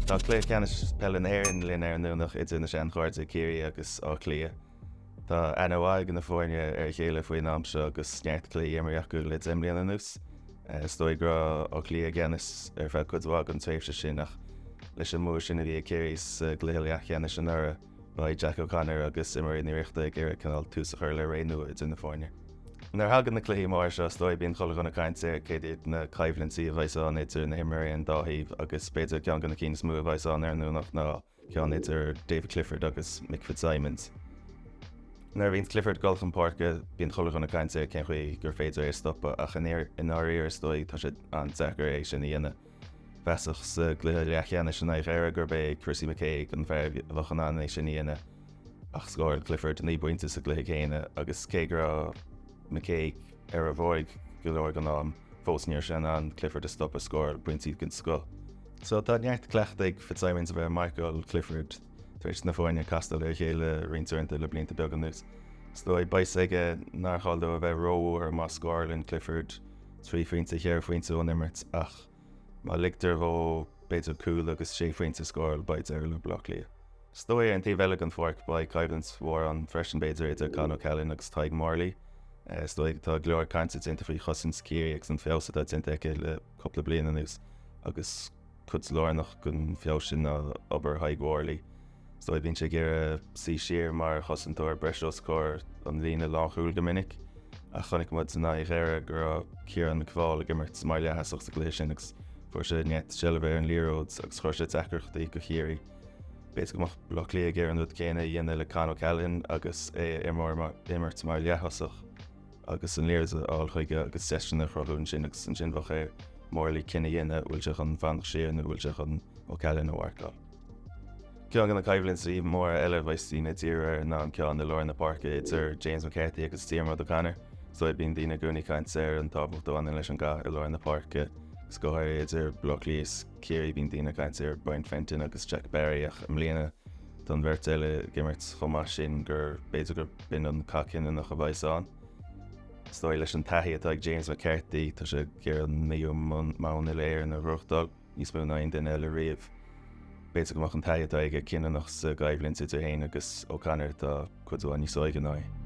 Tá cluiche ceannais peile na hÉireann linn ar an nDomhnach idir na seanchairde Ciarraí agus Áth Cliath. Tá aithne mhaith ag na foirne ar a chéile faoin am seo agus neart cluichí imeartha acu le 10 mbliana anuas. Is dóigh go raibh Áth Cliath i gceannas ar feadh cuid mhaith den tréimhse sin ach leis an mbua sin a bhí ag Ciarraí sa gcluiche leathcheannais anuraidh, beidh Jack O'Connor agus imreoirí na Ríochta ag iarraidh cineál tús a chur le ré nua idir na foirne. Nuair a thagann na cluichí móra seo, is dóigh, bíonn chuile dhuine ag caint ar céard iad na coimhlintí a bheas ann idir na himreoirí ar an dá thaobh agus b'fhéidir ceann de na cinn is mó a bheas ann ar an nDomhnach ná ceann idir David Clifford agus Mick Fitzsimons. Nuair a bhíonns Clifford ag dul chun páirce, bíonn chuile dhuine ag caint ar cén chaoi gur féidir é a stopadh ach i ndáiríre is dóigh tá sé an-deacair é sin a dhéanamh. Measadh sa gcluiche leathcheannais in aghaidh Dhoire gurb é Chrissy McKaigue an fear a bheadh in ann é sin a dhéanamh ach scóráil Clifford 9 bpointe sa gcluiche céanna agus cé go raibh McKaigue ar a bhorg go leor den am, fós ní raibh sé in ann Clifford a stopadh, scóráil pointí den scoth. So tá neart cleachtaidh ag Fitzsimons a bheith ag marcáil Clifford tar éis na foirne castáil ar a chéile roinnt uaireanta le blianta beaga anuas. Is dóigh beidh a fhios aige nár chóir dó a bheith róbhuartha má scórálann Clifford 3 phointe, 4 phointe ón imirt ach má ligtear dhó b'fhéidir cúl agus 6 phointe a scóráil beidh deireadh le Baile Átha Cliath. Is dóigh ar an taobh eile den pháirc beidh coimhlint mhór ann freisin b'fhéidir idir Con O'Callaghan agus Tadhg Morley. Is dóigh tá go leor cainte déanta faoi chosaint Chiarraí agus an feabhas atá déanta aici le cúpla bliain anuas agus cuid lárnach den feabhas sin ná obair Thaidhg Morley. Is dóigh bíonn sé ag iarraidh suí siar mar chosantóir breis os comhair an líne lánchúil go minic ach chonaic muid in aghaidh Dhoire go raibh Ciarán McFaul ag imirt mar leath-thosach sa gcluiche sin agus fuair sé neart seilbhe ar an liathróid agus chuir sé deacrachtaí go Chiarraí. B'fhéidir go mbeadh Baile Átha Cliath ag iarraidh an rud céanna a dhéanamh le Con O'Callaghan agus é a imirt mar leath-thosach agus an liathróid a fháil chuige agus deiseanna a chruthú ansin agus ansin bheadh ar Morley cinneadh a dhéanamh bhfuil sé chun fanacht siar nó bhfuil sé chun O'Callaghan a mharcáil. Ceann de na coimhlintí móra eile a bheas daoine ag díriú air ná an ceann i lár na páirce idir James McCarthy agus Diarmuid O'Connor. Is dóigh bíonn daoine i gcónaí ag caint ar an tábhacht a bhaineann leis an gcath i lár na páirce agus go háirithe idir Baile Átha Cliath is Ciarraí bíonn daoine ag caint ar Brian Fenton agus Jack Barry ach i mbliana tá an bheirt eile ag imirt chomh maith sin gur b'fhéidir gur b'in an cath cinniúnach a bheas ann. Is dóigh leis an taithí atá ag James McCarthy tá sé ag iarraidh an naoú bonn uile-Éireann a ghnóthachtáil. níos mó ná aon duine eile riamh. B'fhéidir go mbeadh an taithí atá aige cinniúnach sa gcoimhlint idir féin agus O'Connor atá cuid mhaith níos óige ná é.